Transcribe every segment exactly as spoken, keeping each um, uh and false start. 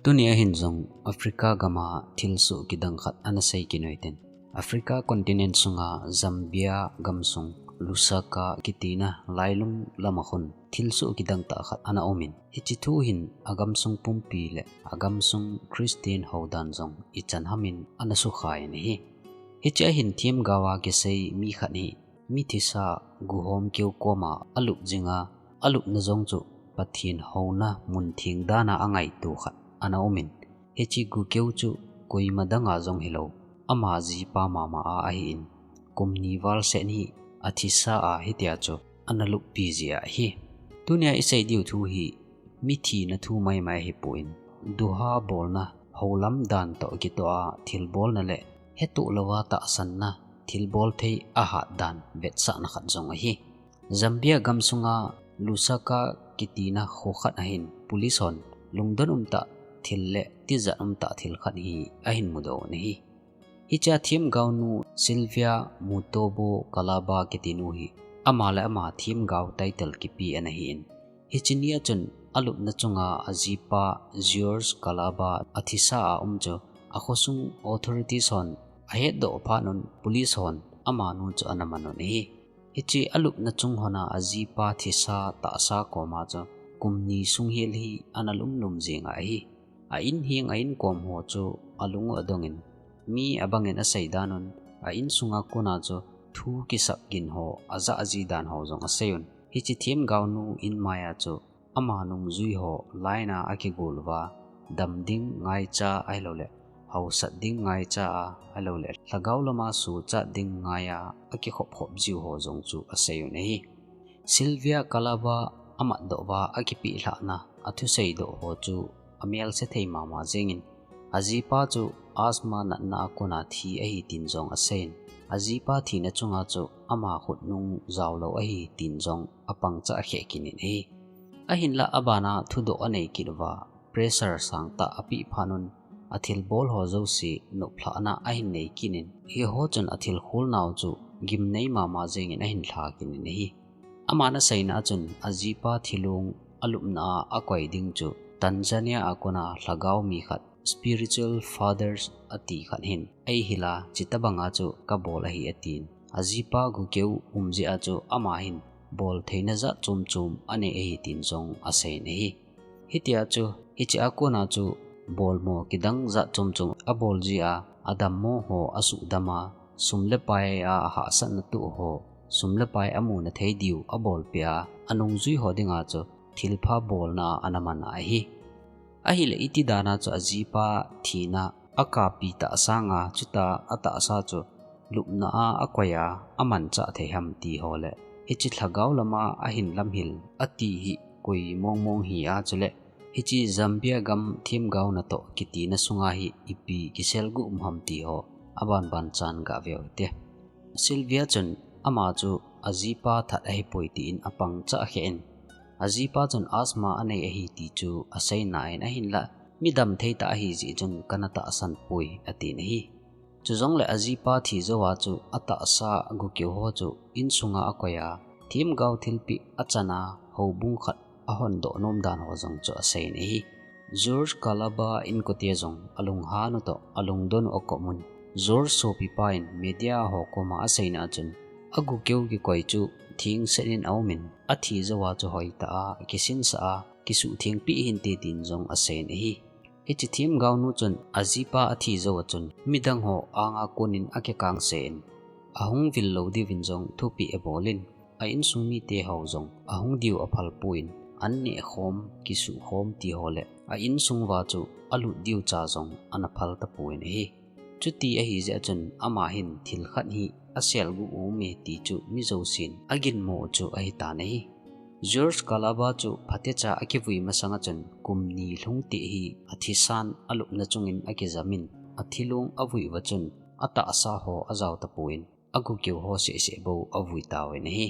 Tuni ahin jong Africa gam a thilsoh kidang khat ana sei kit u hitin. Africa continent sunga Zambia gamsung Lusaka kitina lailung lama khun thilsoh kidang tah khat ana umin, hiche thu hin agamsung pumpi le agamsung Christian houdan jong ichan hamin ana sukhai in ahi. Hiche ahin themgao a kisei mi khat hi mi thisa guhom keu koma alup jinga, alupna jong chu Pathen houna mun theng dana angaito khat ana umin, hiche gukeu chu koima danga jong hilou, ama jipa mama a ahin, kum ni val seh hi athisa a hitia chu ana luppi jia ahi. Tunia isei diu thu hi mithi na thu maimai ahipon, duha bolna, houlam dan toh kitoh a thilbolna le hetoh louva tahsanna, thilbol thei ahat dan vetsahna khat jong ahi. Zambia gamsunga Lusaka kitina kho khat ahin police hon lungdon umtah thil le tijat umtah thil khat hi ahin mudoh u ahi. Hichea themgaonu Sylvia Mutobo Kalaba kitinu hi ama le ama themgao title kipe ana hin. Hiche nia chun alupna chunga ajipa George Kalaba athisa a um chu akhosung authorities hon ahetdoh phat un police hon amanu chu ana man un ahi. Hiche alupna chung hona ajipa thisa tahsa koma chu kum ni sung hel hi ana lumlum jing ahi. A in heng a in kom ho chu alung u adongin, mi abangin asei dan un, a insunga kona chu thu kisap gin ho ajah ji dan ho jong asei un. Hiche themgaonu in maiya chu ama nungjui ho line a akigol uva, dam ding ngaicha ahilouleh hausat ding ngaicha a, ahilouleh lhagao lama sochat ding ngaiya akikhop khop jiu ho jong chu asei un ahi. Sylvia Kalaba amatdoh uva akipehlhahna athusei doh ho chu amelse thei mama jengin, ajipa chu asthma natna a kona thi ahi tin jong aseiyin, ajipa thina chunga chu ama khutnung jaolou ahi tin jong apangchah kheh kit in ahi. Ahinlah abana thudoh anei kit uva, pressure sangtah apeh phat un, athilbol ho jouse noplhahna ahin nei kit in, hiho chun athilkholnau chu gimnei mama jengin ahin lha kit in ahi. Aman aseina a chun ajipa thilong alupna a akoi ding chu Tanzania a kona lhagao mi khat, spiritual fathers ati khat hin eihila, chutobanga chu kabol ahi atin, ajipa gukeu um jeh a chu ama hin bol theina jat chom chom anei ahi tin jong aseiyin ahi. Hitia chu, hichea kona chu bolmo kidang jat chom chom abol jia, adammo ho asuhdam a, sum le pai a ahahsatna toh ho, sum le pai amuna thei diu abolpeh a, anungjui ho dinga chu thilpha bolna a ana man ahi. Ahileh iti dana chu ajipa thina akapi tah sanga chutia atahsa chu lupna a akoi a amanchah thei ham ti ho le, hiche lhagao lama ahin lamhil ati hi koi mong mong hi a, chuleh hiche Zambia gam themgao natoh kitina sunga hi ipi kiselguh um ham ti ho abanban chan gah veu hite. Sylvia chun ama chu ajipa that ahipoi tin apangchah kheh in, ajipa chun asthma anei ahi ti chu aseina in, ahinlah midam thei tah ahi jeh chun kana tahsan poi atin ahi. Chujongleh ajipa thi jouva chu atahsa gukeu ho chu insunga akoi a, themgao thilpeh achan a, houbung khat ahondoh nom dan ho jong chu aseiyin ahi. George Kalaba inkote jong alunghan u toh alungdon u akop un, George sopipa in media ho koma aseina a chun, agukeu kikoi chu thengset in aumin, athi jouva chu hoitah a kisinsah a kisuhthengpeh hinte tin jong aseiyin ahi. Hiche themgaonu chun ajipa athi jouva chun midang ho anga konin akikangse in, ahung vil lou diuvin jong thupeh abol in, a insung mite ho jong ahung diu aphal pon, an nehkhom, kisuhkhom ti ho le a insung uva chu alut diu cha jong ana phal tapon ahi. Chuti ahijeh a chun ama hin thil khat hi aselguh ume ti chu mi jousen aginmo u chu ahitan ahi. George Kalaba chu phatecha akivui masanga chun kum ni lhung teh hi athisan alupna chungin akijamin, athilong avui uva chun atahsa ho ajao tapon, agukeu ho seh seh bou avui tauvin ahi.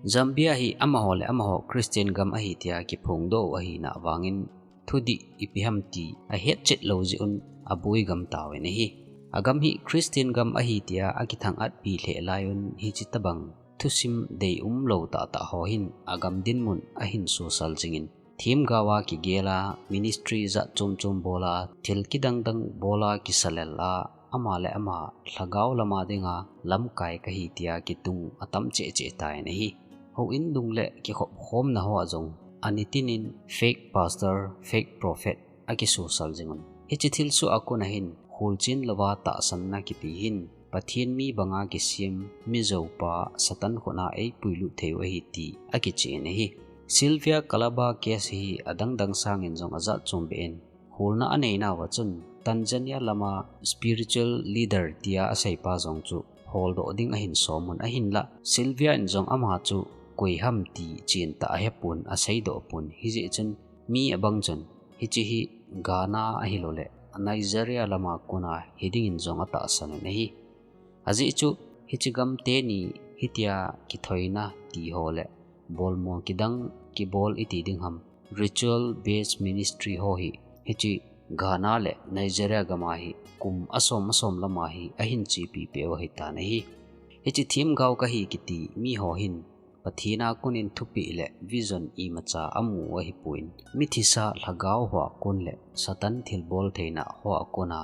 Zambia hi amaho le amaho Christian gam ahi tia kiphongdoh u ahina vangin, thudih ipi ham ti ahetchet lou jeh un aboi gam tauvin ahi. Agam hi Christian gam ahi tia akithang-atpi lheh lai un hiche tobang thusim deium lou tahtah ho hin agam dinmun ahin sosal jingin, Themgao a kigel a, ministry jat chom chom bol a, thil kidang dang bol a kisalel a, ama le ama lhagao lama dinga lamkai kahi tia kitung atam cheh cheh tan ahi. Houin dung le kikhop khomna hoa jong anitinin fake pastor, fake prophet akisosal jing un. Hiche thilsoh a kon ahin, kholchil louva tahsanna kipe hin, Pathen mi banga kisem, mi joupa, Satan khut a eipuilut thei u ahi ti akichen ahi. Sylvia Kalaba case hi adang dang sangin jong ajat chom beh in, kholna anei nauva chun, Tanzania lama spiritual leader tia aseipa jong chu holdoh ding ahin som un ahinla, Sylvia in jong ama chu koi ham ti chentah ahepon, aseidoh pon, hijeh chun mi abang chun, hiche hi Ghana ahilouleh Nigeria lama kona hiding in jong atahsan un ahi. Ajeh chu, hiche gam teni hitia kithoina ti ho le bolmo kidang kibol iti ding ham, ritual based ministry ho hi, hiche Ghana le Nigeria gam a hi kum asom asom lama hi ahin chepi peh u ahitan ahi. Hiche themgao kahi kiti mi ho hin, Pathen a konin thupeh le vision imacha amu u ahipon, mithisa lhagao hoa kon le Satan thilbol theina hoa kona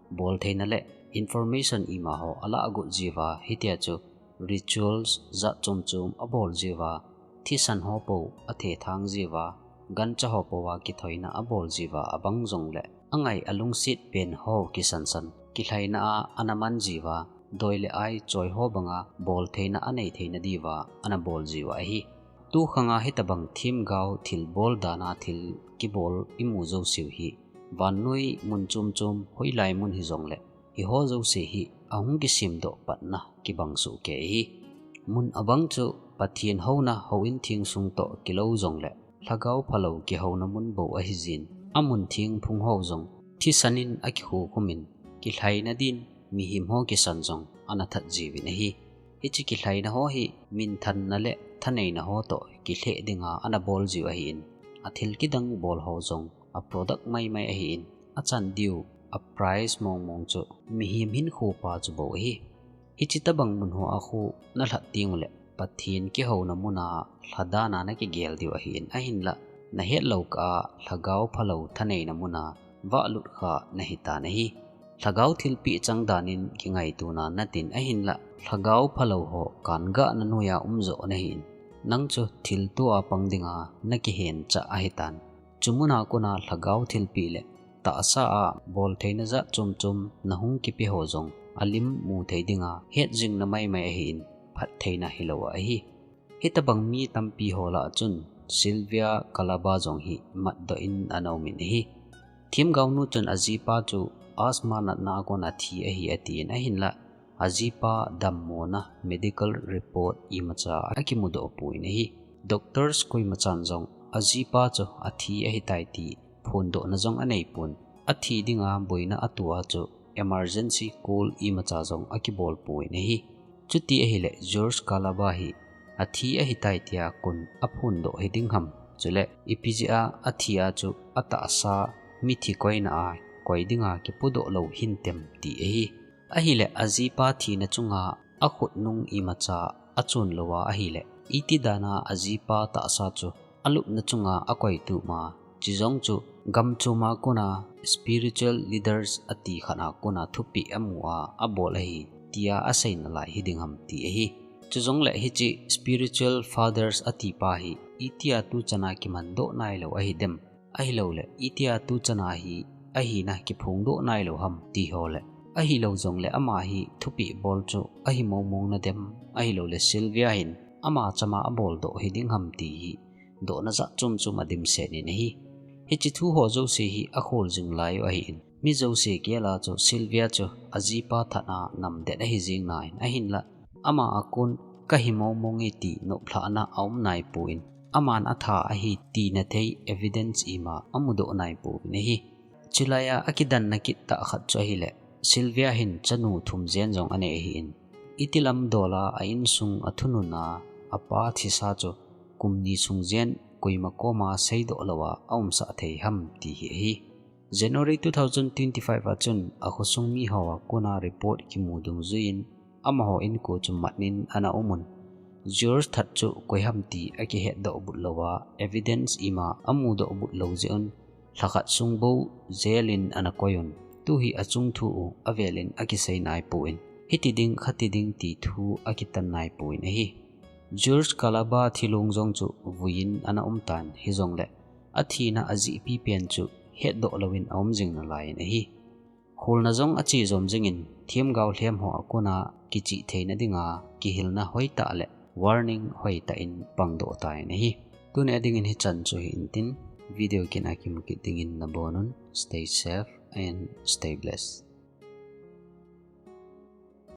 bol theina le information ima ho alah agot jiuva, hitia chu rituals jat chom chom abol jiuva, thisan ho pou athethang jiuva, gancha ho pou a kithoina abol jiuva, abang jong le angai alungset pen ho kisan san, kilhaina a ana man jiuva, doi le ai choi ho banga bol theina anei theina diuva ana bol jiuva ahi. Tukhang a hitabang themgao thilbol dan a thil kibol imu jouse u hi, vannoi mun chom chom hoilai mun hijongle, hiho jouse hi ahung kisemdoh patna kibang soh kei ahi. Mun abang chu Pathen houna houin theng sung toh kilou jongle, lhagao phalou kihouna mun bou ahi jin, amun theng phung ho jong thisan in akikhukhum in, kilhaina din mihem ho kisan jong ana that jiuvin ahi. Hiche kilhaina ho hi minthanna le thaneina ho toh kilheh dinga ana bol jiu ahin, athil kidang bol ho jong a product maimai ahin, achan diu a price mong mong chu mihem hinkho pa chu bou ahi. Hiche tabang mun hoa khu nalhat teng uleh, Pathen kihouna muna lha dan a nakigel diu ahin, ahinla nahet lou kah a lhagao phalou thaneina muna vahlut kha nahitan ahi. Lhagao thilpeh chang dan in kingaitona natin, ahinla lhagao phalou ho kangahna noiya um joh nahin, nang chu thilto a pang dinga nakihen chah ahitan. Chu muna kona lhagao thilpeh le tahsa a bol theina jat chom chom nahung kipe ho jong alim mu thei dinga het jingna maimai ahin, phattheina hilou ahi. Hitabang mi tampi ho lah a chun Sylvia Kalaba jong hi matdoh in ana um in ahi. Themgao nu chun ajipa chu asthma natna a kon a thi ahi atin, ahinla ajipa dammona medical report imacha akimudoh poi ahi. Doctors koimachan jong ajipa chu athi ahitai ti phondohna jong aneipon, athi dinga boina ato a chu emergency call imacha jong akibol poi ahi. Chuti ahileh George Kalaba hi athi ahitai tia koin aphondoh hiding ham, chuleh ipi jeh a athi a chu atahsa mithi koina a koi dinga kipudoh lou hintem ti ahi. Ahileh ajipa thina chunga akhutnung imacha achon lou a ahileh, iti dan a ajipa tahsa chu alupna chunga akoi tup ma, chujong chu gam chom a kona spiritual leaders ati khat a kona thupeh amu a abol ahi tia asei nalai hiding ham ti ahi. Chujongleh hiche spiritual fathers atipa hi itia tuchan a kimandoh nailou ahidem, ahilouleh itia tuchan a hi ahina kiphongdoh nailou ham ti ho le, ahilou jongleh ama hi thupeh bol chu ahi mong mong nadem, ahilouleh Sylvia hin ama chama aboldoh hiding ham ti hi dohna jat chom chom adimset in ahi. Hiche thu ho jouse hi akhol jing lai u ahin, mi jouse gel a chu Sylvia chu ajipa that a namdet ahi jing nan, ahinla ama a kon kahi mong mong e ti noplhahna aum naipon, aman atha ahi tina thei evidence ima amudoh naipon ahi. Chulai a akidanna kit tah khat chu ahileh, Sylvia hin chanu thum jen jong anei ahin, iti lam dol a a insung athunun a apa thisa chu kum ni sung jen koima koma seidoh lou a aumsah thei ham ti hi ahi. January two thousand twenty-five a chun akhosung mi ho a kona report kimu dungjuiyin amaho inko chu mat in ana um un. George that chu koiham ti akihetdoh but louva, evidence ima amudoh but lou jeh un, lhakhat sung bou jail in ana koi un, tuhi achung thu u avel in akisei naipon, hiti ding khati ding ti thu akitan naipon ahi. George Kalaba thilong jong chu vui in ana um tan, hijongle athina ajehpi pen chu hetdoh louvin aum jing nalai in ahi. Kholna jong ache jom jingin, themgao lhem ho akona kichih theina dinga kihilna hoitah le warning hoitah in pangdoh tan ahi. Tuni a dingin hichan chu hi intin, video kit a kimu kit dingin nabonun, stay safe and stay blessed.